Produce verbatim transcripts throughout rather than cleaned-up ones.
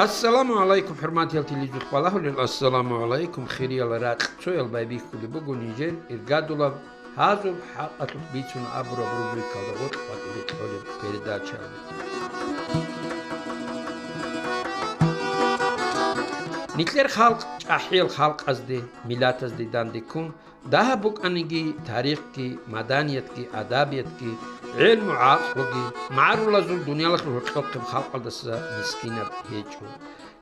Ассаламу гӀалайкум, хӀурматиял телевизор балагьулел, ассаламу гӀалайкум, хириял ракьцоял. Байбихьулеб буго нижер иргадулаб «Гьазул хӀакъалъулъ бицун» абураб рубрикалда гъоркь къватӀибе кьолеб передача. Нилъер халкъ чӀахӀиял халкъазде, миллатазде данде ккун, дагьаб букӀаниги, тарихги, маданиятги, адабиятги, гӀелму-гӀакълуги, магӀарулазул дуниялалъул гьоркьохъеб халкъалдаса мискинаб гьечӀо.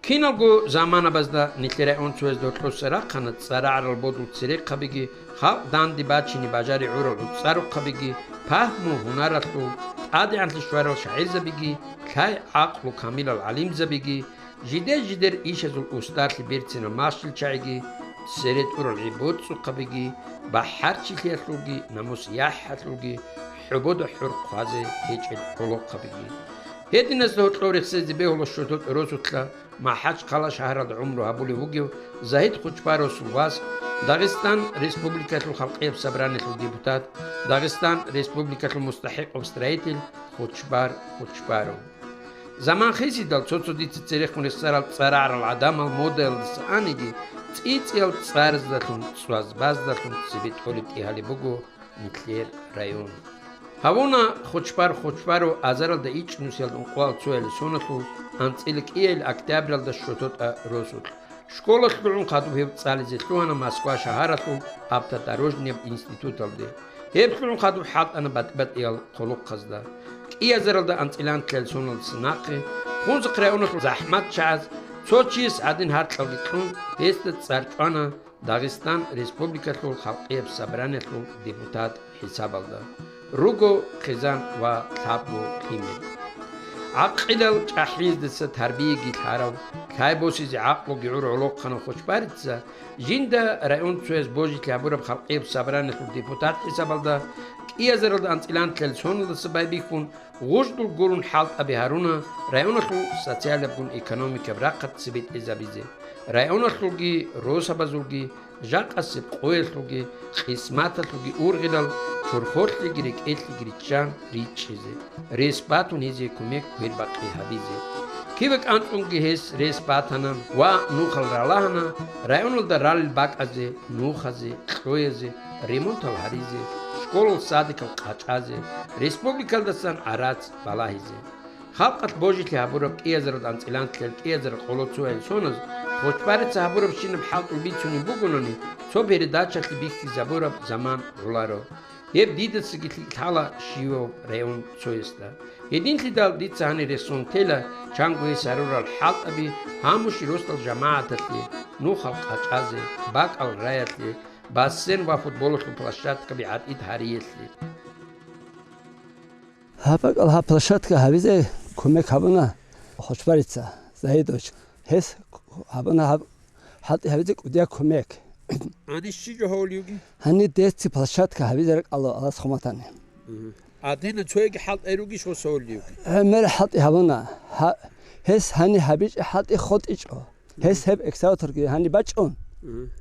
Киналго заманабазда нилъер районцоязда гьоркьоса рахъана цӀарагӀарал бодул церехъабиги, халкъ данде бачине бажари гӀурал гӀуцӀарухъабиги, пагьму-гьунаралъул, тӀадегӀанлъи щварал шагӀирзабиги, лъай-гӀакълу камилал гӀалимзабиги, жидер-жидер ишазул устарлъи берцинал махщел чагӀиги, цере тӀурал гӀибоцӀухъабиги, бахӀарчилъиялъулги, намус-яхӀалъулги, хӀубода хӀур хъвазе гьечӀел гӀолохъабиги. Гьединазда гьоркьов рехсезе бегьула ШотӀотӀа росулъа МахӀачхъала шагьаралда гӀумру гьабулев вугев Загьид Хучбаровасул вас, Дагъистан Республикалъул Халкъияб Собраниялъул депутат, Дагъистан Республикалъул мустахӀикъав строитель Хучбар Хучбаров. Заман хисидал цо-цо дица церехун рехсарал цӀарагӀарал гӀадамал модаялдаса аниги, цӀицӀиял цӀарзадалъун, цӀвазбаздалъун цебетӀолеб тӀигьалеб буго нилъер район. Гьавуна Хучбар Хучбаров азаралда ичӀнусиялда ункъоял цоял соналъул анцӀила кӀиялил октябралда ШотӀотӀа росулъ. Школалъ лъугӀун хадуб гьев цӀализе лъугьана Москва шагьаралъул автодорожнияб институталде. Гьеб лъугӀун хадуб хӀалтӀана батӀи-батӀиял хъулухъазда. КӀиазаралда анцӀила анлъиялил соналдаса нахъе, Хунзахъ районалъул захӀматчагӀаз, цо чияс гӀадин гьаркьалги кьун, гьесда цӀар чӀвана Дагъистан Республикалъул Халкъияб Собраниялъул депутат хӀисабалда. Руго хъизан ва лъабго лъимер. ГӀакъилал чӀахӀияздаса тарбияги лъарав, лъай босизе гӀакълуги гӀур гӀолохъанав Хучбарица жинда районцояз божилъи гьабураб Халкъияб Собраниялъул депутат хӀисабалда кӀиазаралда анцӀила анлъиялил соналдаса байбихьун, гъуждул гурун хӀалтӀаби гьаруна районалъул социалабгун экономикаб рахъат цебетӀезабизе, районалъулги росабазулги жакъасеб къоялъулги къисматалъулги ургъилал чорхолъиги рекӀелъиги риччан ричӀчӀизе, рес батун гьезие кумек квербакъи гьабизе. Кибе кӀанцӀунги гьес рес батана ва нухал ралагьана районалда ралел бакӀазе, нухазе, кьоязе, ремонтал гьаризе, школал-садикал къачӀазе, республикалдасан гӀарац балагьизе. Халкъалъ божилъи гьабураб кӀиазаралда анцӀила анлъиялил кӀиазарал къоло цоял соназ Хучбарица гьабурабщинаб хӀалтӀул бицунеб бугони, цо передачалъе бихьизабураб заман гӀоларо. Гьеб дидацаги лъала щивав районцоясда. Гьединлъидал дица гьанир рехсон тела чанго гьес гьарурал хӀалтӀаби гьамуши росдал жамагӀаталъе, нухал къачӀазе, бакӀал раялъе, бассейн ва футболалъул площадкаби гӀатӀид гьариялъе. Гьаб бакӀал гьаб площадка гьабизе кумек гьабуна Хучбарица Загьидович. Гьес гьабуна гьаб хӀалтӀи гьабизе кӀудияб кумек. Гьаниб щиб жо гьавулевги? Гьаниб деци площадка гьабизе ракӀалда Аллагьас хъуматани. Мгм. Гьадинан цояги хӀалтӀи ругищ гъосавулевги? ГӀемер хӀалтӀи гьабуна. Гьа-, гьес гьаниб гьабичӀеб хӀалтӀи хутӀичӀо. Гьес гьеб экскаваторги гьаниб бачӀун. Мгм.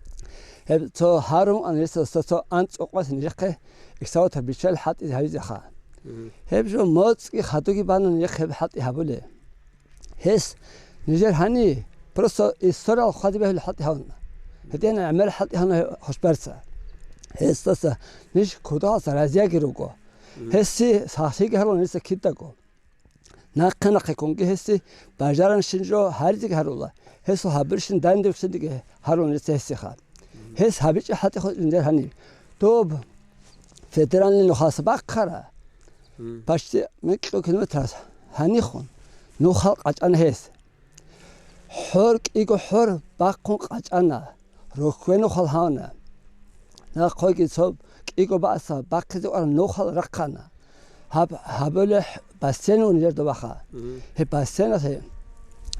Гьеб цо гьарун ан гьесда цо, цо анцӀ къвас нижехъе экскаватор биччал хӀалтӀи гьавизеха. Мгм. Гьеб жо моцӀги хадуги бана нижехъе гьеб хӀалтӀи гьабулеб. Гьес нижер гьани просто историял хъвазе бегьулеб хӀалтӀи гьавуна. Гьедин гӀемер хӀалтӀи гьавуна гьев Хучбарица. Гьесдаса ниж кодобалъ разияги руго. Мгм. Гьесие сахлъиги гьарун гьесда кидаго. Нахъе-нахъе ккунги гьесие бажаранщин жо гьаризеги гьарула, гьесул гьабурщин данде вуссиниги гьарулаан гьесиеха. Гьес гьабичӀеб хӀалтӀи хутӀичӀо нижер гьаниб. Доб федеральный нухалъ бахъараб, мгм, почти микьго километралъ гьанихун нухал къачӀана гьес. ХӀор, кӀиго хӀор бахъун къачӀана, рохьве нухал гьавна. Нахъеги цо кӀиго бакӀалда бахъизе кӀвараб нухал рахъана. Гьаб гьабулеб бассейн вугин нижер добаха. Мгм. Гьеб бассейналъе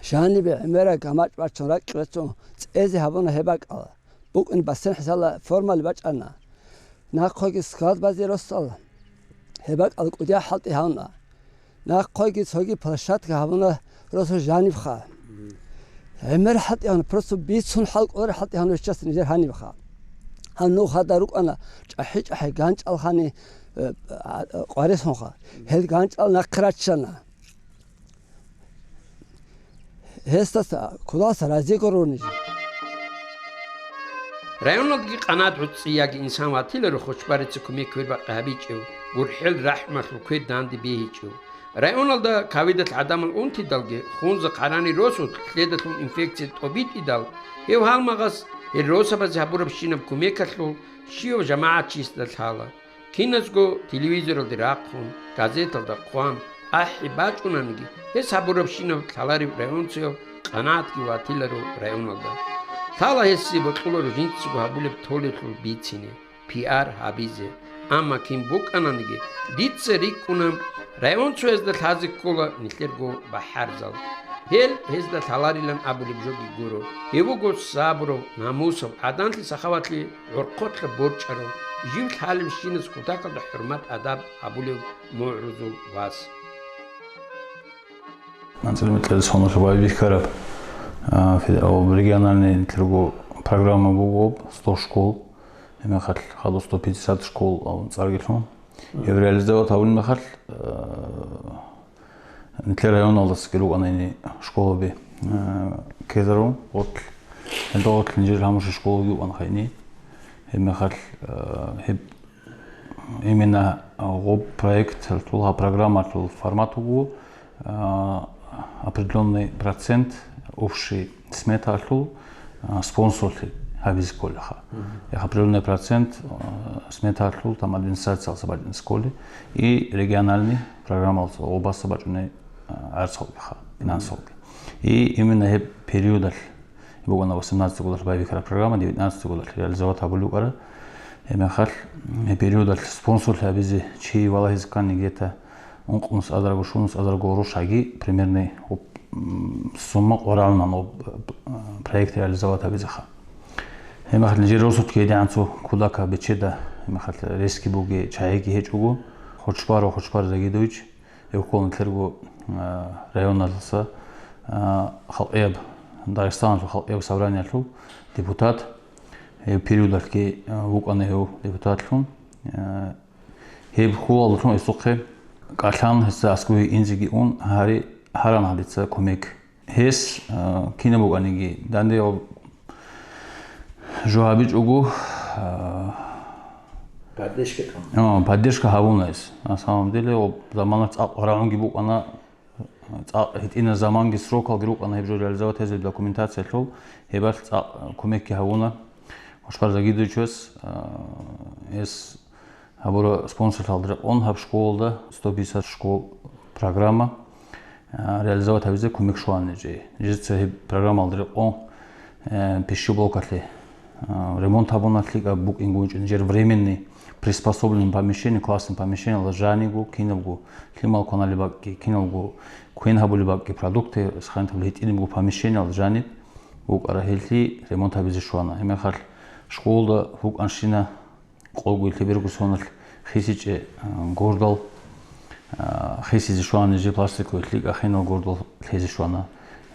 жанибе гӀемераб гамачӀ бачун, ракӀ бачун цӀезе гьабуна гьеб бакӀал. БукӀин бассейн хӀисабалда формалде бачӀана. Нахъеги складбазе росал гьеб бакӀал кӀудияб хӀалтӀи гьавуна. Нахъеги цоги площадка гьабуна росу жанибха. Мгм. ГӀемер хӀалтӀи гьавуна, просто бицун хӀал кӀолареб хӀалтӀи гьавуна гьесда нижер гьанибха. Гьаб нухалда рукӀана чӀахӀи-чӀахӀи ганчӀал гьаниб, э, а, а, къварилъунха. Гьел ганчӀал нахъе раччана. гьесдаса куласа разиго рунищ? Районалдаги къанагӀат гӀуцӀцӀи яги инсан ватиларо хочбарица кумек квербакъи гьабичӀев, гурхӀел рахӀмалъул квер данде бегьичӀев. Районалда ковидалъ гӀадамал унтидалги, хунза-хъарани росулъ лъедалъун инфекция тӀобитӀидал, гьев гьалмагъас гьел росабазе гьабурабщинаб кумекалъул щивав жамагӀатчиясда лъала. Киназго телевизоралде рахъун, газеталда хъван, ахӀи бачӀунаниги, гьес гьабурабщинаб лъаларев районцояв къанагӀатги ватиларо районалда. Лъала гьесие бокьуларо жинцаго гьабулеб толеб-толеб бицине, пиар гьабизе. Амма кин букӀананиги, дица рикӀкӀуна, районцоязда лъазе ккола нилъерго бахӀарзал. Гьел гьезда лъаларилан абулеб жоги гуро. Гьев вуго сабурав, намусав, гӀаданлъи сахаватлъи гӀорхъолъа борчӀарав, жив лъалебщиназ кутакалда хӀурмат-адаб гьабулев мугӀрузул вас. АнцӀила микьилас гьанже байбихьараб, а, федерал региональный нилъерго программа буго, сто школ, гьебмехалъ хадуб сто пятьдесят школ абун цӀарги лъун. Гьеб реализовать гьабулеб мехалъ, а, Нилъер районалдасаги рукӀана гьениб школаби, э, ккезарун, гъорлъ, гьелда гъорлъ нижер гьамурщи школаги вукӀана гьениб. Гьебмехалъ, э, гьеб именно гъоб проекталъул, гьаб программалъул формат вуго, э, определённый процент общий сметаялъул, а, спонсорлъи гьабизе кколеха. Мгм. Яха определённый процент, а, сметаялъул там администрациялъа бачӀине кколе и региональный программалъа обаса бачӀуне, а, гӀарцалгиха, финансалги. И именно гьеб периодалъ, бугана восемнадцатый годалъ байбихьараб программа, девятнадцатый годалъ реализовать гьабулев вукӀара. Гьебмехалъ, гьеб периодалъ спонсорлъи гьабизе чи валагьизе ккани где-то ункънус азарго, щунус азарго гъурущ гьаги, примерный, м, сумма къварагӀунан об, э, проект реализовать гьабизеха. Гьебмехалъ нижер росулъги гьедигӀан цо кутака бечеда, гьебмехалъ ресги буги, чагӀиги гьечӀого, Хочбаров Хочбар Загидович, гьев ккола нилъерго, э, районалдаса, э, халкъияб, Дагъистаналъул халкъияб собраниялъул депутат, гьев периодалъги, э, вукӀана гьев депутатлъун, э, Гьеб хьулалдалъун гьесухъе кӀалъан, гьесда аскӀове инзеги ун, гьари гьарана гьадица кумек. Гьес, а, кинаб букӀаниги, данде гьаб жо гьабичӀого, а, Поддержка кьун. а, поддержка гьабуна гьес. На самом деле, гьаб заманалъ цӀакъ рагӀунги букӀана, цӀакъ гьитӀина заманги, срокалги рукӀана гьеб жо реализовать гьезул документациялъул, гьебалъ цӀакъ кумекги гьабуна. Хочбар Загидовичас, а, гьес гьабура спонсорлъалда рекъон гьаб школалда сто пятьдесят школ программа, а, реализовать гьабизе кумек щвана нижее. Нижеца гьеб программалда рекъон, э, пищеблокалъе, а, ремонт гьабуна, лъикӀаб букӀингун чӀун нижер временный приспособленный помещение, классный помещениялда жанибго, кинабго лъимал кваналеб бакӀги, киналго квен гьабулеб бакӀги, продукты сохранить гьабулеб гьитӀинабго помещениялда жаниб букӀара, гьелъи ремонт гьабизе щвана. Гьебмехалъ школда вукӀанщина къого лъеберго соналъ хисичӀеб, а, гордал, а, хисизе щвана, нижер пластиковый лъикӀаб хинал гордал лъезе щвана.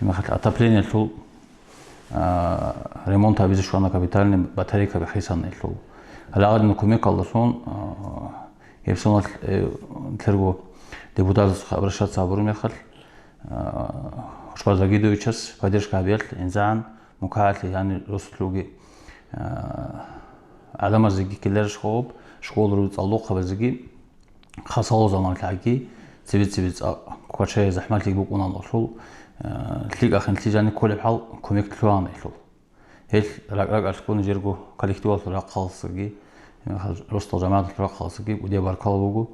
Гьебмехалъ отоплениялъул, а, ремонт гьабизе щвана, капитальный батарейкаби хисана гьелъул. Рагъадинаб кумекалдалъун, а, гьеб соналъ, э, лъерго депутатасухъе обращаться гьабураб мехалъ, а, Хочбар Загидовичас поддержка гьабиялъ, инзагӀан мукагӀалъе, яни росулъуги, а, гӀадамазеги ккеларищ гьаб, школалъул цӀалдохъабазеги, хасало заманалъ гьаги, цебе-цебе цӀакъ квачай захӀмалъи букӀунан гьелъул, а, лъикӀаб хинлъи жаниб кколеб хӀал кумек лъугьана гьелъул. Гьел ракӀ-ракӀалъго нижерго коллективалъул рахъалдасаги, росдал жамагӀаталъул рахъалдасаги кӀудияб баркала буго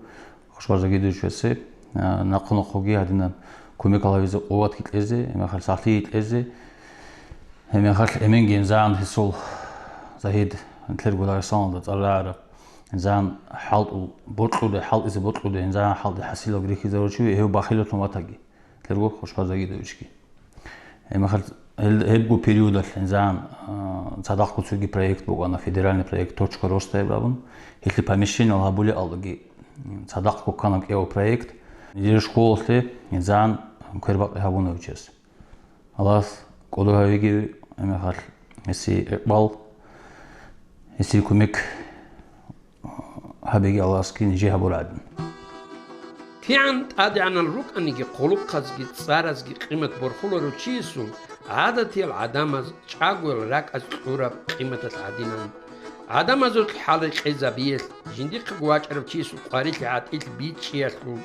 Хочбар Загидовичасе, а, нахъа-нахъаги гьадинаб кумекал гьабизе къуватги кьезе, гьебмехалъ сахлъиги кьезе, гьебмехалъ эменги инзагӀан гьесул Загьид, лъерго Дагъистаналда цӀар рагӀараб, инзагӀан хӀалтӀул бокьулеб, хӀалтӀизе бокьулеб, инзагӀан хӀалтӀи хӀасилалги рихьизарурав чи, гьев бахилалъун ватаги, лъерго Хочбар Загидовичги. Гьебмехалъ гьел-, гьебго периодалъ инзагӀан, а, цадахъго цоги проект букӀана, федеральный проект «Точка роста» гьеб абун. Гьелъие помещениялъ гьабулеб алдаги, м, цадахъго ккана кӀияб проект. Нижер школалъе инзагӀан квербакъи гьабуна гьев чияс. Аллагьас кӀодо гьавеги, гьебмехалъ гьесие икъбал, гьесие кумек гьабеги Аллагьасги нижее гьабураб гӀадин. КигӀан тӀадегӀанал рукӀаниги, хъулухъазги цӀаразги къимат борхуларев чиясул гӀадатиял гӀадамаз чӀагоял ракӀаз кьураб къиматалъ гӀадинан. ГӀадамазул хӀал-рекъезабиялъ, жиндихъего вачӀарав чиясул къварилъи гӀатӀилъ бичӀчӀиялъул,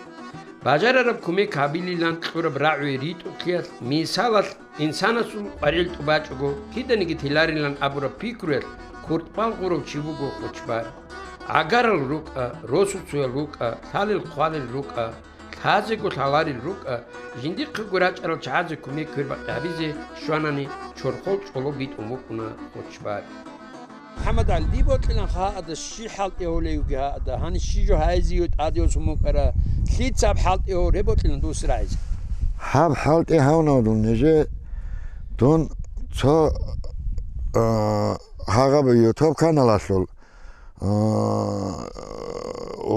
бажарараб кумек гьабилилан кьураб рагӀуе ритӀухълъиялъ, мисалалъ, инсанасул къваригӀел тӀубачӀого киданиги теларилан абураб пикруялъ куртӀбал гъурав чи вуго Хочбар. ГӀагарал рукӀа, росуцоял рукӀа, лъалел-хъвалел рукӀа, лъазего лъаларел рукӀа, жиндихъего рачӀарал чагӀазе кумек квербакъи гьабизе щванани, чорхол чӀоло битӀун вукӀуна Хочбар. МухӀаммад ГӀали, дие бокьилан гьаада щи хӀалтӀи гьолевги гьаада, гьаниб щи жо гьайзие тӀадеосун букӀара, лъица гьаб хӀалтӀи гьореб бокьилан дус рагӀизе? Гьаб хӀалтӀи гьавнавдул нижее дун цо, а, гьагъаб YouTube каналалъул, а,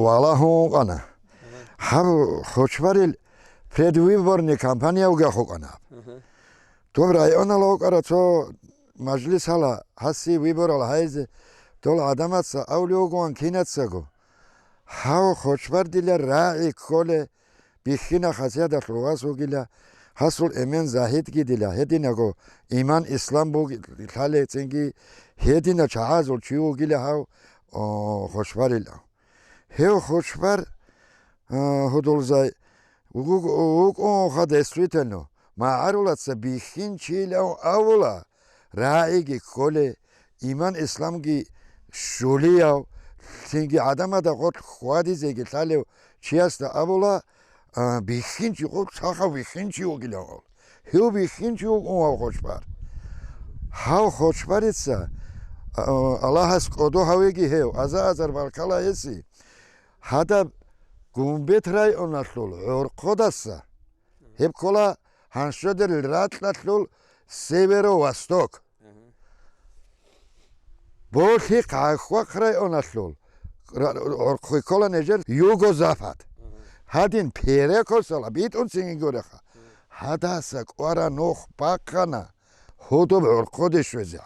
валагьун вукъана. Гьаб Хочбарил предвыборный кампания вугехъ вукӀана. Доб районал вукӀара цо мажлисала гьасие выборал гьайзе, дол гӀадамаца авлугьугун кинацаго. Гьав Хочбар дила рагӀи кколе, бихьина хасиядалъул вас вугила, гьасул эмен Загьидги дила, гьединаго иман-ислам буги-, лъалецинги, гьедина чагӀазул чи вугила гьав, о, Хочбарилав. Гьев Хочбар, а, гьудулзай вуг-, вукӀун вуха, действительно, магӀарулаца бихьинчилав авула, рагӀиги кколе, иман-исламги щулияв, цинги гӀадамада гъоркь хьвадизеги лъалев чиясда абула, а, бихьинчи, гъоркь сахав бихьинчи вугилан. Гьев бихьинчи вукӀун вав Хочбар. Гьав Хочбарица, а, Аллагьас кӀодо гьавеги гьев, аза-азар баркала гьесие. Гьадаб Гумбет районалъул гӀорхъодаса, гьеб ккола Гьаншодерил ракьалъул северо-восток. Болъихъ гӀахьвахъ районалъул ра-, гӀорхъи ккола нижер юго-запад. Гьадин перекосала битӀун цинги гуреха. Гьадаса кӀвара нух бахъана гьудуб гӀорхъоде щвезе.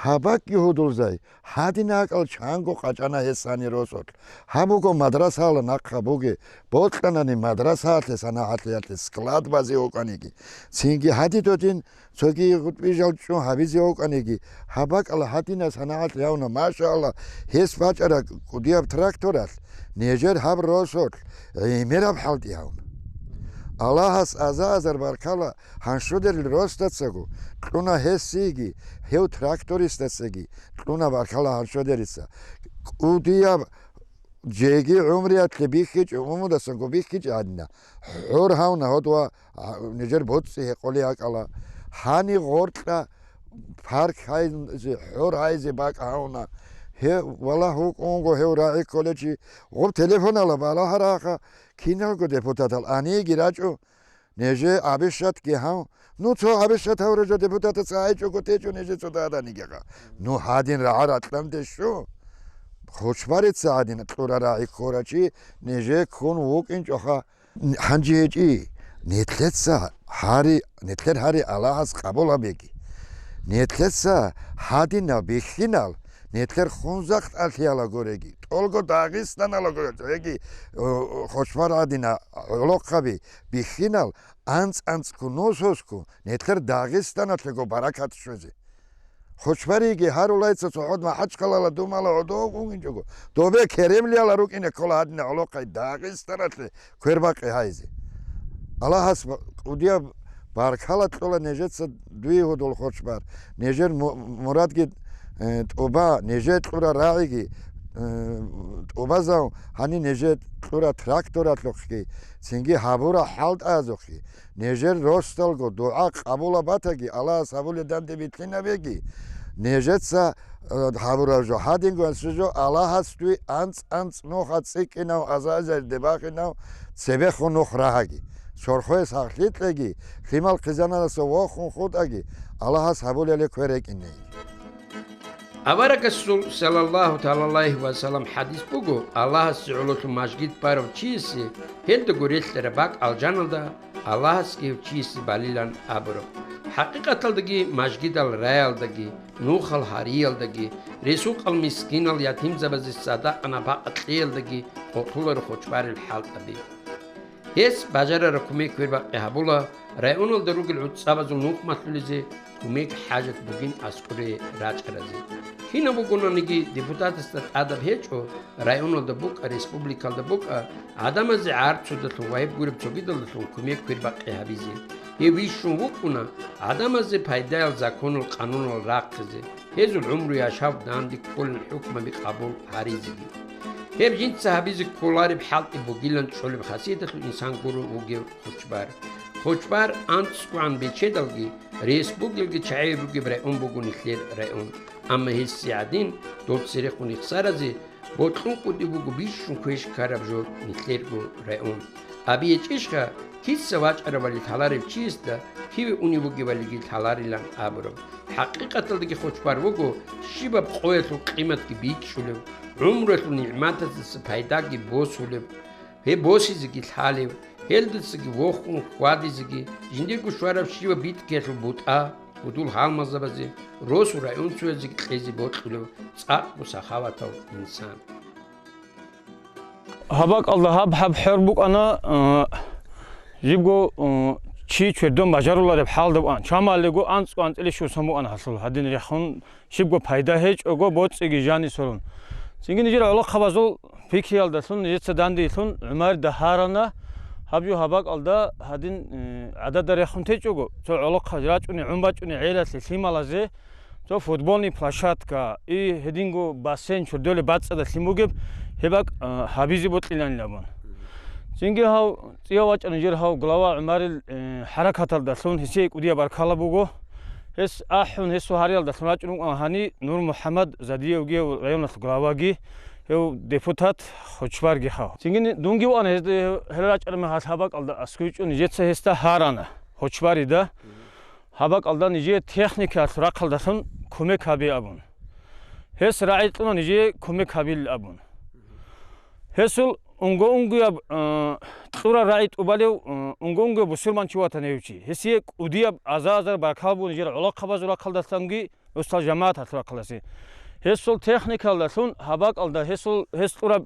Гьабакьги гьудулзай гьадин акӀал чанго къачӀана гьес гьанир росулъ. Гьаб буго мадрасаялда нахъа буги, бокьанани мадрасаялъе санагӀалъиялъе склад базе вукӀаниги, цинги гьади додин цоги гъутӀби жал чӀун гьабизе вукӀаниги, гьаб бакӀала гьадинаб санагӀалъ явна, машалла, гьес бачӀараб кӀудияб тракторалъ нижер гьаб росулъ гӀемераб хӀалтӀи гьавна. Аллагьас аза-азар баркала Гьаншодерил росдацаго кьуна гьесиеги, гьев трактористасаги кьуна баркала Гьаншодерица. КӀудияб Жеги гӀумруялъе бихьичӀо, умумудасанго бихьичӀо гьадина. ХӀор гьавна гьодва, а, нижер боцӀи гьекъолей акӀала. Гьани гъоркьа парк гьайзе, хӀор гьайзе бакӀ гьавна. Гьев, валлагь, вукӀунго гьев рагӀи кколечи, гъуб телефонала балагьараха, киналго депутатал аниги рачӀо. Нижее абишатги гьав. Ну, цо абишат гьавружа депутатаца гьайчӀого течӀо нижеца даданиги гъа. Ну, гьадин рагӀа ракьанде щу. Хочбарица гьадин кьура рагӀи ккорачи нижее ккун вукӀинчӀоха. Гьанже гьечӀи, нилъеца гьари, нилъер гьари Аллагьас къабул гьабеги. Нилъеца гьадинал бихьинал нилъер хунзахъ тӀалъиялгуреги, тӀолго Дагъистаналгуреги, о, о, Хочбар гьадина гӀолохъаби бихьинал анцӀ-анцӀккун нусусгун нилъер Дагъистаналъего баракат щвезе. Хочбариги гьарулайца цохӀод МахӀачхъалала думала гӀодов унгинчӀого, добе Керемлияла рукӀине ккола гьадина гӀолохъай Дагъистаналъе квербакъи гьайзе. Аллагьас ба-, кӀудияб баркала кьола нижеца дуе гьудул Хочбар. Нижер му-, мурадги, э, тӀуба, нижер кьура рагӀиги, э, тӀубазав гьани нижер кьура тракторалъухъги, цинги гьабура хӀалтӀазухъги. Нижер росдалго дугӀа къабула батаги, Аллагьас гьабулеб данде битлъинабеги, нижеца, э, гьабураб жо, гьадинго анцӀго жо, Аллагьас дуе анцӀ-анцӀ нуха цӀикӀкӀинав, аза-азарде бахинав, цебехун нух рагьаги, чорхое сахлъи кьеги, лъимал хъизаналдаса вохун хутӀаги, Аллагьас гьабулеле квер рекӀинеги. Аварагасул, саллаллагьу тагӀала гӀалайгьи ва саллам, хӀадис буго: Аллагьасе гӀололъун мажгит барав чиясе гьелдаго релълъараб бакӀ алжаналда Аллагьасги гьев чиясе балилан абураб. ХӀакъикъаталдаги мажгидал раялдаги, нухал гьариялдаги, ресукъал мискинал ятимзабазе садакъа-напакъа кьеялдаги къокълъуларо Хочбарил хӀалтӀаби. Гьес бажарараб кумек квербакъи гьабула районалда ругел гӀуцӀабазул нухмалъулизе кумек хӀажат бугин аскӀоре рачӀаразе. Кинаб бугонаниги депутатасда тӀадаб гьечӀо, районалда букӀа, республикалда букӀа, гӀадамазе гӀарцудалъун ва гьеб гуреб цогидалдалъун кумек квербакъи гьабизе. Гьев вищун вукӀуна гӀадамазе пайдаял законал-къанунал рахъизе, гьезул гӀумру-яшав данде кколел хӀукмаби къабул гьаризеги. Гьеб жинца гьабизе кколареб хӀалтӀи бугилан чӀолеб хасияталъул инсан гуро вугев Хочбар. Хочбар анцӀгогӀан бечедалги, рес бугелги чагӀи ругеб район буго нилъер район. Амма гьесие гӀадин, дол церехун рехсаразе бокьун кӀудиб буго бищун квеш ккараб жо нилъерго район. АбиечӀищха, киса вачӀарабали лъаларев чиясда киве унев вугевалиги лъаларилан абураб. ХӀакъикъаталдаги Хочбар вуго щибаб къоялъул къиматги бичӀчӀулев, гӀумруялъул нигӀматаздаса пайдаги босулев, гьеб босизеги лъалев, гьелдасаги вохун хьвадизеги, жиндирго щвараб щибаб битӀкиялъул бутӀа, гьудул-гьалмагъзабазе, росу районцоязеги кьезе бокьулев цӀакъго сахаватав инсан. Гьаб бакӀалда гьаб-гьаб хӀер букӀана, а, жибго, а, чи чвердон бажарулареб хӀалда букӀан. Чамалего анцӀго анцӀила щусан букӀана гьалъул гьадин рехун, щибго пайда гьечӀого, боцӀиги жанисурун. Цинги нижер гӀолохъабазул пикриялдалъун, нижеца дандейлъун ГӀумарда гьарана, гьаб жо гьаб бакӀалда гьадин, э, гӀадада рехун течӀого, цо гӀолохъабаз рачӀуни, гӀун бачӀуни гӀелалъе, лъималазе, цо футбольный площадка, и гьединго бассейн чурдолеб бацӀцӀадалъин бугеб, гьеб бакӀ, э, гьабизе бокьиланилан абун. Цинги гьав цӀияв вачӀана нижер гьав глава ГӀумарил, э, хӀаракаталдалъун, гьесие кӀудияб баркала буго. Гьес ахӀун, гьесул гьариялдалъун рачӀун рукӀана гьани Нур МухӀаммад Задиевги, гьев районалъул главаги, гьев депутат Хочбарги гьав. Цинги дунги вана гьезда гьел рачӀараб мехалъ гьаб бакӀалда аскӀове чӀун, нижеца гьесда гьарана Хочбарида. Гьаб бакӀалда нижее техникаялъул рахъалдалъун кумек гьабе абун. Гьес рагӀи кьуна нижее кумек гьабилин абун. Гьесул унго-унгояб, э, кьураб рагӀи тӀубалев, э, унго-унгояб бусурманчи ватана гьев чи. Гьесие кӀудияб аза-азар баркала буго нижер гӀолохъабазул рахъалдалъанги, росдал жамагӀаталъул рахъалдасан. Гьесул техникалдалъун гьаб бакӀалда гьесул, гьес кьураб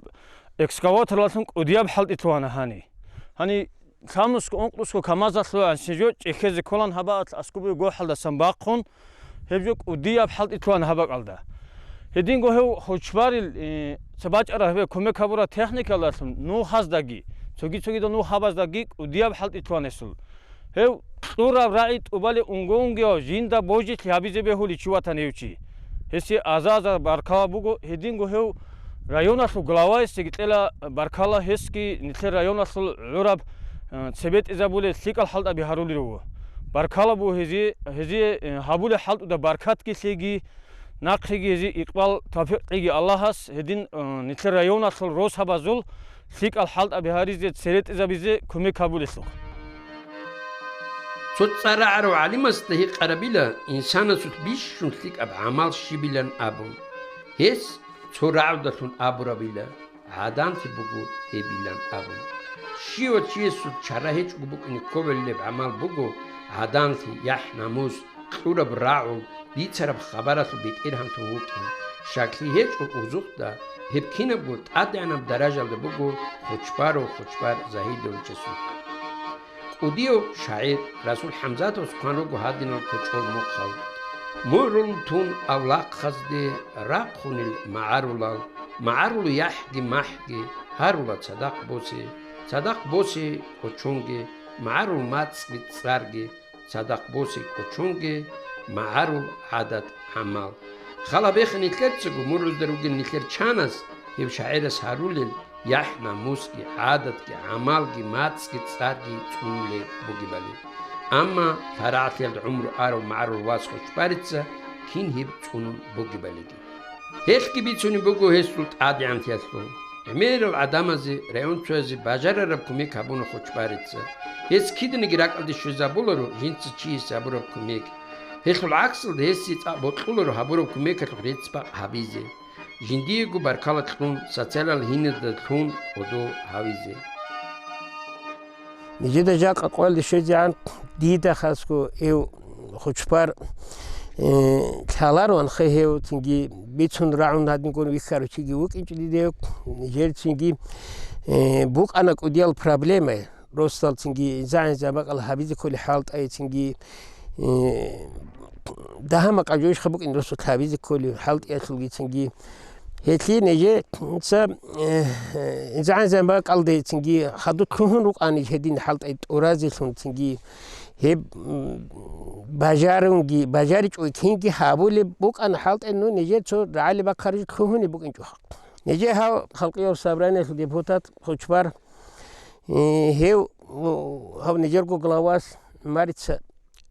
экскаваторалъун кӀудияб хӀалтӀи лъугьана гьани. Гьани лъабнусго, ункънусго КамАЗалъугӀанщин жо чӀехьезе кколан гьаб бакӀалъ аскӀубе гохӀалдасан бахъун, гьеб жо кӀудияб хӀалтӀи лъугьана гьаб бакӀалда. Гьединго гьев Хочбарил, э, цо бачӀараб гьеб кумек гьабураб техникалдалъун нухаздаги, цоги-цогидал нухабаздаги кӀудияб хӀалтӀи лъугьана гьесул. Гьев кьураб рагӀи тӀубалев унго-унгояв жинда божилъи гьабизе бегьулев чи ватана гьев чи. Гьесие аза-азар баркала буго, гьединго гьев районалъул главаесеги кьела баркала, гьесги нилъер районалъул гӀураб, э, цебетӀезабулел лъикӀал хӀалтӀаби гьарулел руго. Баркала буго гьезие, гьезие, э, гьабулеб хӀалтӀуда баркатги лъеги, нахъеги гьезие икъбал-тавпикъ кьеги Аллагьас, гьедин, э, нилъер районалъул росабазул лъикӀал хӀалтӀаби гьаризе, церетӀезабизе кумек гьабулелъул. Цо цӀар рагӀарав гӀалимасда гьикъарабила, инсанасулъ бищун лъикӀаб гӀамал щибилан абун. Гьес цо рагӀудалъун абурабила, гӀаданлъи буго гьебилан абун. Щивав чиясул чара гьечӀого букӀине кколеб гӀамал буго гӀаданлъи, яхӀ-намус, кьураб рагӀул, бицараб хабаралъул бетӀергьанлъун вукӀин. Щаклъи гьечӀо, узухъда, гьеб кинабго тӀадегӀанаб даражалда буго Хочбаров Хочбар Загьидовичасул. КӀудияв шагӀир Расул ХӀамзатовас хъван руго гьадинал кочӀол мухъал: «МугӀрул тун авлахъазде рахъунел магӀарулал, магӀарул яхӀги махӀги гьарула цадахъ босе, цадахъ босе кӀочонги, магӀарул мацӀги цӀарги цадахъ босе кӀочонги, магӀарул гӀадат-гӀамал». Хал гьабеха нилъерцаго, мугӀрузда ругел нилъер чанас гьев шагӀирас гьарулел яхӀ-намусги, гӀадатги, гӀамалги, мацӀги, цӀарги цӀунулел бугебали. Амма лъарагӀлъиялда гӀумру арав магӀарул вас Хочбарица кин гьеб цӀунун бугебалиги. Гьелъги бицунеб буго гьесул тӀадегӀанлъиялъул. ГӀемерал гӀадамазе, районцоязе бажарараб кумек гьабуна Хочбарица. Гьес киданиги ракӀалде щвезабуларо жинца чиясе гьабураб кумек. Гьелъул гӀаксалда гьесие цӀакъ бокьуларо гьабураб кумекалъухъ рецц-бакъ гьабизе. Жиндиего баркала кьун, социалал гьинада лъун кӀодо гьавизе. Нижеда жакъа къоялде щвезегӀан дида хасго гьев Хучпар, э, лъалароан хъе гьев цинги бицун рагӀун гьадингун вихьарав чиги вукӀинчӀо дида гьев. Нижер цинги, э, букӀана кӀудиял проблема. Росдал цинги инзагӀинзаб бакӀал гьабизе кколей хӀалтӀай цинги, э, дагьа-макъа жойшха букӀин росулъ гьабизе кколей хӀалтӀиялъулги цинги. Гьелъие нижеца, э, инзагӀинзаб бакӀалде цинги хадуб лъугьун рукӀани гьедин хӀалтӀай тӀуразелъун цинги гьеб, м, бажарунги, бажаричӀого кинги гьабулеб букӀана хӀалтӀай, ну, нижер цо рагӀалиб бахъараб жо лъугьунеб букӀинчӀо. Нижер гьав халкъияв собраниялъул депутат Хучпар, э, гьев, ну, гьав нижерго главас марица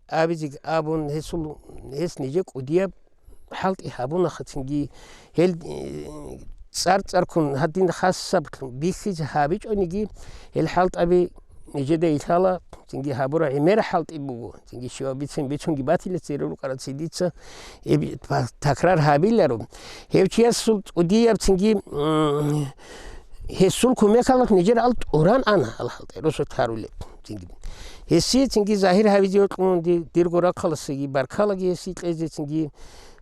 абизе абун, гьесул, гьес нижер кӀудияб хӀалтӀи гьабунаха цинги, гьел, э, цӀар-цӀарккун гьадин хасаблъун бихьизе гьабичӀониги, гьел хӀалтӀаби нижеда илъала, цинги гьабураб гӀемер хӀалтӀи буго, цинги щиваб бицин бицунги батила цере рукӀарал цидица, эб-, та-, такрар гьабиларо. Гьев чиясул кӀудияб цинги, м, гьесул кумекалъ нижер ал тӀуран ана, ал хӀалтӀай росулъ гьарулеб цинги. Гьесие цинги загьир гьавизе вокьун ди-, дирго рахъаласаги баркалаги гьесие кьезе цинги,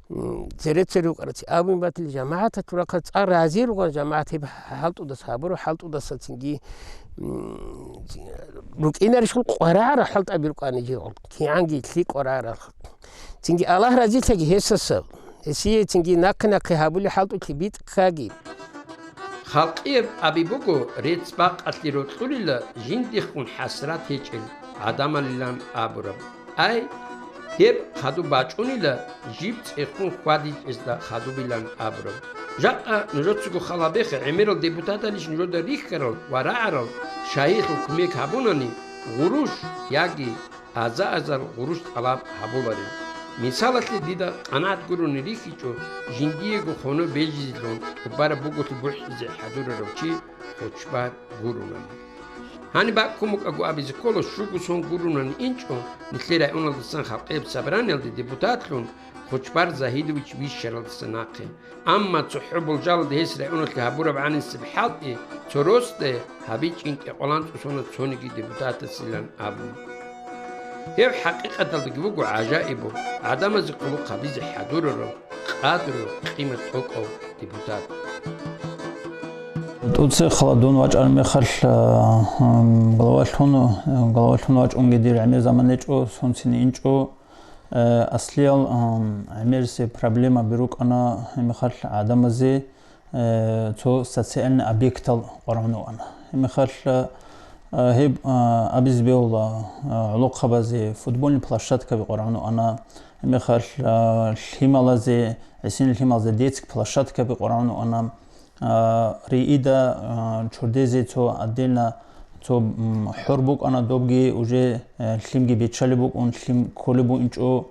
м, цере-цере рукӀараци абун батил жамагӀаталъул рахъалъ цӀар рази ругъан жамагӀат гьеб хӀалтӀудаса гьабураб хӀалтӀудаса цинги, м, рукӀинарищ хъул къварагӀарал хӀалтӀаби рукӀани жигъун, кигӀанги лъикӀ къварагӀарал. Цинги Аллагь разилъаги гьесаса, гьесие цинги нахъе-нахъе гьабулеб хӀалтӀулъи битӀккаги. Халкъияб аби буго, рецц-бакъалъе рокьулила жиндихъун хӀасрат гьечӀел гӀадамалилан абураб. Ай, гьеб хадуб бачӀунила жиб цӀехун хьвадичӀезда хадубилан абураб. Жакъа нужецаго хал гьабеха, гӀемерал депутаталищ нужеда рихьарал ва рагӀарал шагьиялъул кумек гьабунани, гъурущ яги аза-азар гъурущ тӀалаб гьабуларел. Мисалалъе, дида къанагӀат гурони рихьичӀо, жиндиего хоно бежизелъун тӀубараб буголъи бухӀизе хӀадурарав чи Хучбар гуронани. Гьаниб бакӀ ккун букӀаго абизе ккола, щуго сон гуронани инчӀо нилъер районалдасан халкъияб собраниялде депутатлъун Хучбар Загьидович вищаралдаса нахъе. Амма цохӀо болжалда гьес районалъе гьабураб гӀанисеб хӀалтӀи цо росде гьабичӀин кӀикъоялда цӀусона цониги депутатасилан абун. Гьев хӀакъикъаталдаги вуго гӀажаибав, гӀадамазе хъулухъ гьабизе хӀадурарав, къадру-къимат кьукӀав депутат. ТӀоцехъала дун вачӀараб мехалъ, а, м, главалъун, главалъун вачӀунги дир гӀемер заман гьечӀо, сонцин инчӀо. Э, аслиял, ам, гӀемерисеб проблемаби рукӀана, гьеб мехалъ гӀадамазе, э, цо социальный объектал къваригӀун вукӀана. Гьеб мехалъ, э, гьеб, а, абизе бегьула, а, гӀолохъабазе футбольный площадкаби къваригӀун вукӀана. Гьеб мехалъ, а, лъималазе, гӀисин лъималазе детский площадкаби къваригӀун вукӀана. А, риида, а, чордезе цо отдельно, цо, м, хӀор букӀана, добги уже, э, лъимги биччалеб букӀун, лъим кколеб букӀинчӀо,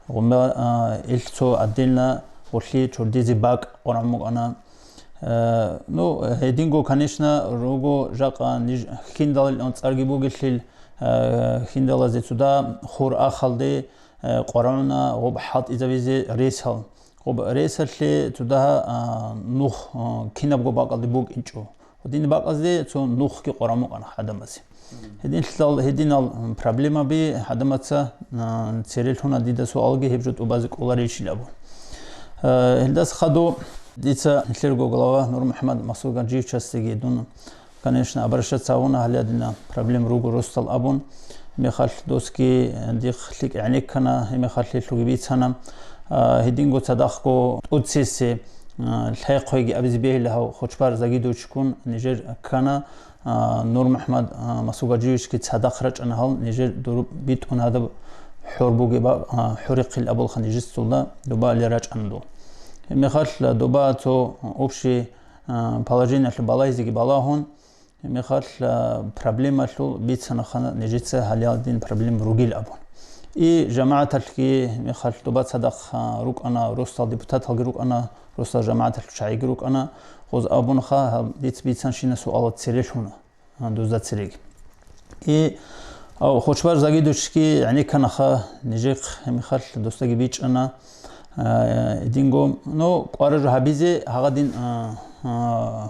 гъумба, а, ил цо отдельно гъулъи чордезе бакӀ къваригӀун букӀана. Э, ну, гьединго, конечно, руго жакъа ниж хьиндал цӀарги бугелъул, э, хьиндалазе цо дагь хур ахалде, э, къваригӀуна гъоб хӀалтӀизабизе ресал. Гъоб ресалъе цо дагь, а, нух, а, кинабго бакӀалде букӀинчӀо. Гьедин бакӀазде цо нухги къваригӀун букӀана гӀадамазе. Гьединлъидал, гьединал, м, проблемаби гӀадамаца, а, церелъуна дида суалги гьеб жо тӀубазе кӀоларищил абун. Э, гьелдаса хадуб дица нилъерго глава НурмухӀамад МасугӀаджиевичасдаги дун, конечно, обращаться гьавуна, гьале гьадинал проблем руго росдал абун. Гьеб мехалъ досги дихъ лъикӀ гӀенеккана, гьеб мехалъ гьелъулги бицана. А, гьединго цадахъго тӀоцесеб, а, лъай-хъвайги абизе бегьила гьав Хучбар Загидовичгун нижер ккана, а, НурмухӀамад, а, МасугӀаджиевичги цадахъ рачӀана гьал, нижер дур битӀун гьадаб хӀор бугеб, а, хӀорихъил абулха нижецалда, доба але рачӀана дол. Гьеб мехалъ доба цо общий, а, положениялъул балагьизеги балагьун, гьеб мехалъ, а, проблемалъул бицана хана нижеца гьале гьадин проблем ругил абун. И жамагӀаталъги гьеб мехалъ доба цадахъ, а, рукӀана, росдал депутаталги рукӀана, росдал жамагӀаталъул чагӀиги рукӀана, гъоз абунаха, гьаб дица бицанщина суалал церелъуна, а, дузда цереги. И, а, Хучбар Загидовичги гӀенекканаха нижехъ, гьеб мехалъ досдаги бичӀчӀана, а, гьединго, ну, къвараж гьабизе гьагъадин, а, а,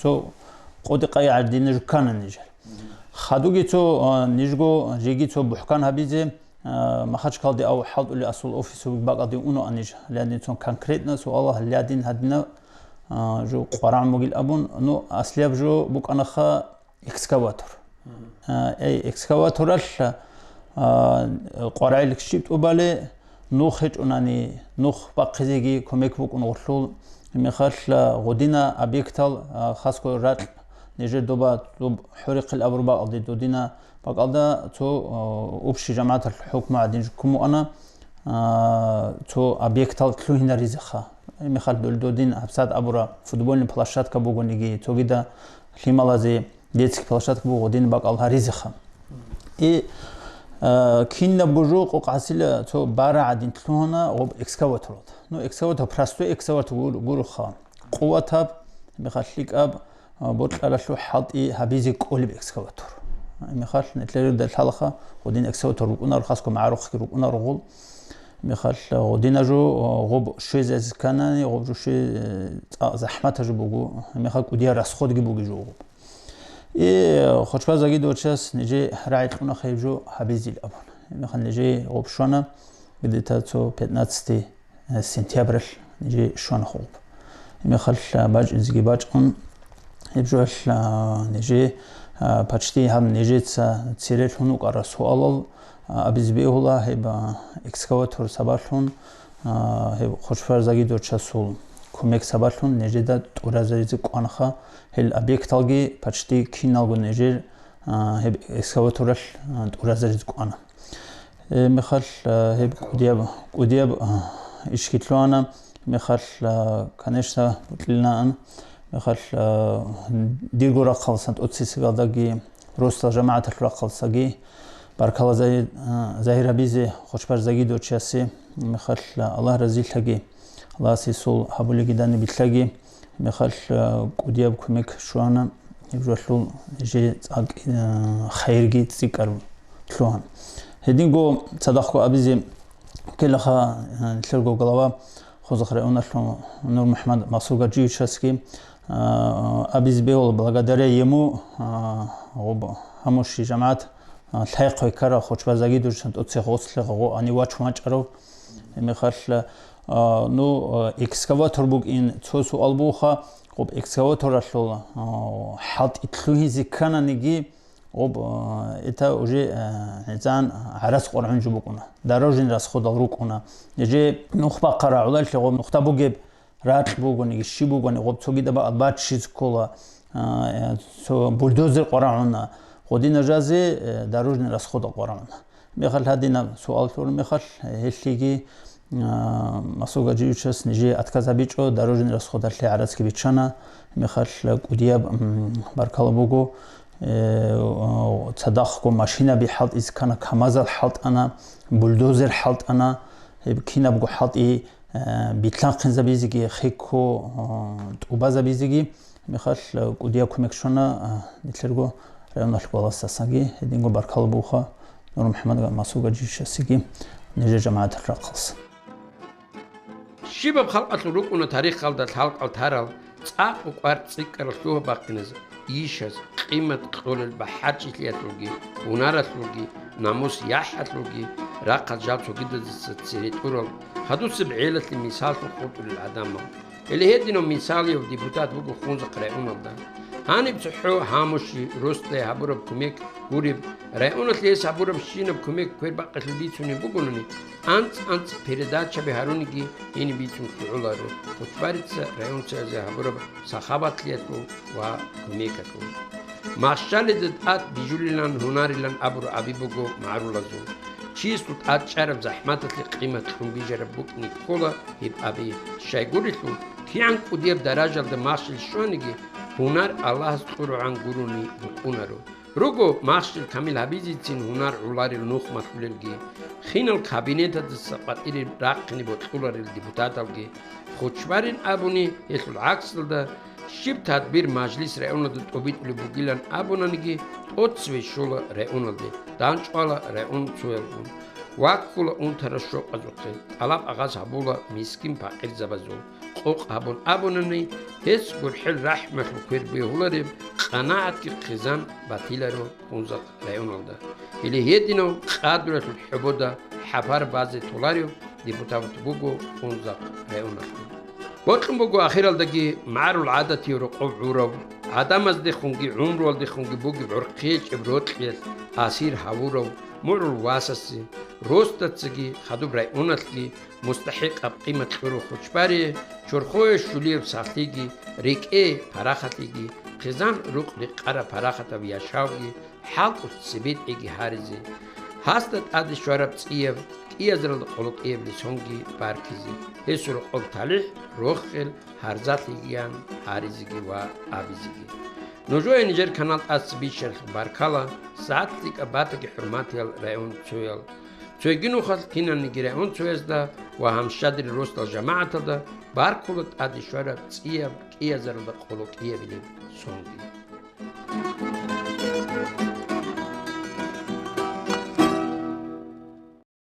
цо къотӀи-къайи гӀадин жуккана нижер. Хадуги цо, а, нижго жеги цо бухӀкан гьабизе, а, Махачкалде ав хӀалтӀулел асул офисуги бакӀалде унаан ниж. Лядин цо конкретно суала лядин гьадина, а, жо къварагӀун бугил абун, ну, аслияб жо букӀанаха экскаватор. А, эй, экскаваторалъ, а, къварагӀил щиб тӀубали, нух гьечӀунани, нух бахъизеги кумек букӀун гъулъул, мехалъ, а, гъудина объектал, а, хасго ракь, нижер доба доб хӀурихъил абур бакӀалде додина бакӀалда цо, а, общий жамагӀаталъ хӀукму гӀадин кумуана, а, цо объектал лъугьинаризеха. Мехалъ дол додин гьабсагӀат абура футбольный площадка бугониги, цогида лъималазе детский площадка буго гъудин бакӀал гьаризеха. И, а, кинабго жо къокъ гьасила цо бара гӀадин лъугьана гъоб экскаваторалда. Ну, экскаватор, простой экскаватор гур-, гуроха. Къуватаб, мехалъ лъикӀаб, а, бокьаралъур хӀалтӀи гьабизе кӀолеб экскаватор. Мехалъ нилъеда лъалаха, гъудин экскаватор рукӀунаро, хасго магӀарухъги рукӀунаро гъул. Мехалъ гъудина жо, а, гъоб щвезазе кканани, гъоб жо щве-, э, цӀа-, захӀмата жо буго, мехалъ кӀудия расходги буги жо гъоб. И Хочбар Загидовичас нижее рагӀи кьуна хъеб жо гьабизил абун. Мехалъ нижее гъоб щвана, где-то цо пятнадцатый сентябралъ нижее щвана хъуб. Гьебмехалъ, а, бачӀинзеги бачӀун, гьеб жоялъ, а, нижее, а, почти гьаб нижеца цере лъун вукӀарал суалал, а, абизе бегьула, гьеб, а, экскаватор сабаблъун, а, гьеб Хочбар Загидовичасул кумек сабаблъун нижеда тӀуразаризе кӀванаха, гьел объекталги почти киналго нижер, а, гьеб экскаваторалъ, а, тӀуразаризе кӀвана. Э, мехалъ, а, гьеб кӀудияб, кӀудияб, а, ишги лъугьана, мехалъ, а, конечно, бутӀлилаан, мехалъ, а, дирго рахъалсан тӀоцесигалдаги, росла жамагӀаталъ рахъалсаги, баркала Загьи-, а, Загьир абизе Хочбар Загидовичасе, мехалъ, а, Аллагь разилъаги, Аллагьас гьесул гьабулеги дани билъаги, мехалъ, а, кӀудияб кумек щвана, гьеб жоялъул жий цӀакъ, а, хайирги цӀикӀкӀар лъугьан. Гьединго цадахъго абизе ккелаха, а, нилъерго глава Хунзахъ районалъул Нур МухӀаммад Масугажиевичасги, а, абизе бегьула, благодаря ему, а, гъоб гьамуши жамагӀат, а, лъай-хъвай ккарав Хочбар Загидовичан тӀоцебе гъоцлъи гъо ани вачун вачӀарав. Гьебмехалъ, а, ну, а, экскаватор букӀин цо суал бугоха, гъоб экскаваторалъул, а, хӀалтӀи лъугьизе ккананиги, гъоб, а, это уже, а, гӀезегӀан гӀарац къварагӀун жо букӀуна, дорожный расходал рукӀуна. Эже нух бахъа рагӀулалъе гъоб нухда бугеб ракь бугониги, щиб бугони, гъоб цогидаб баччиз ккола, а, цо бульдозер къварагӀуна, гъодина жазе, э, дорожный расходал къварагӀуна. Мехалъ гьадинаб суал лъугӀун мехалъ, гьелъиги, а, Масугажиевичас нижее отказ гьабичӀо, дорожный расходалъе гӀарацги биччана. Мехалъ кӀудияб, м, баркала буго, э, цадахъго машинаби хӀалтӀизе ккана, КамАЗал хӀалтӀана, бульдозер хӀалтӀана, гьеб кинабго хӀалтӀи, э, битлъанхъинзабизеги, хекко, э, тӀубазабизеги, мехалъ, э, кӀудияб кумек щвана, э, нилъерго районалъ кӀваласдасаги, гьединго баркала буха Нур МухӀаммад Масугажиевичасеги нижер жамагӀаталъ рахъалъ. Щибаб халкъалъул рукӀуна тарихалда лъалкӀал тарал цӀакъ укӀвар цӀикӀкӀарал лъугьа-бахъиназ, ишаз, къимат кьолел бахӀарчилъиялъулги, гьунаралъулги, намус-яхӀалъулги рахъал жал цогидазаса цере тӀурал, гьадусеб гӀелалъе мисаллъун хутӀулел гӀадамал. Гьеле гьединав мисалияв депутат вуго Хунзахъ районалда. Гьаниб цохӀо гьамуши, росдае гьабураб кумек гуреб, районалъе гьес гьабурабщинаб кумек квербакъалъул бицунеб бугони, анцӀ-анцӀ передачаби гьаруниги гьениб бицун лъугӀуларо Кучбарица районцазе гьабураб сахаватлъиялъул ва кумекалъул. Махщалида тӀад бижулилан гьунарилан абураб аби буго магӀрулазул. Чиясул тӀад чӀараб захӀматалъе къимат кьун бижараб букӀине ккола гьеб аби. Щайгурелъул, кигӀан кӀудияб даражалда махщел щваниги, гьунар Аллагьас кьургӀан гурони букӀунаро. Руго махщел камил гьабизецин гьунар гӀоларел нух малъулелги, хинал кабинетаздаса къватӀире рахъине бокьуларел депутаталги, Хучбарин абуни гьелъул гӀаксалда, щиб тадбир-мажлис районалда тӀобитӀулеб бугилан абунаниги, тӀоцеве щола районалде, дандчӀвала район цоялгун, ваккула унтарал щокъазухъе, тӀалаб-агъаз гьабула мискин-пакъирзабазул, къокъ гьабун абунани, гьес гурхӀел рахӀмалъул квер бегьулареб къанагӀатги хъизан батиларо Къунзакъ районалда. Гьеле гьединав къадралъул хӀобода хӀапар базе толарев депутат буго Къунзакъ районалъул. Бокьун буго ахиралдаги магӀарул гӀадатияв рокъов гӀурав, гӀадамаздехунги гӀумруялдехунги бугеб гӀорхъи гьечӀеб рокьиялъ асир гьавурав мугӀрул васасе, росдацаги хадуб районалъги мустахӀикъаб къимат кьурав хучбарие, чорхое щулияб сахлъиги, рекӀее парахатлъиги, хъизан рукъ рекъараб парахатаб яшавги, хӀалтӀулъ цебетӀеги гьаризе, гьасда тӀаде щвараб цӀияб кӀиазаралда къоло кӀиябилеб сонги баркизе, гьесул рокъоб талихӀ, рохел, гьарзалъигиян гьаризеги ва абизеги. Нужее нижер канал тӀаса бищаралъухъ баркала, сагӀат лъикӀаб батаги, хӀурматиял районцоял. Цоги нухалъ киналниги районцоязда ва гьанжеги росдал жамагӀаталда баркула тӀаде щвараб цӀияб кӀиазаралда къоло кӀиябилеб сонги.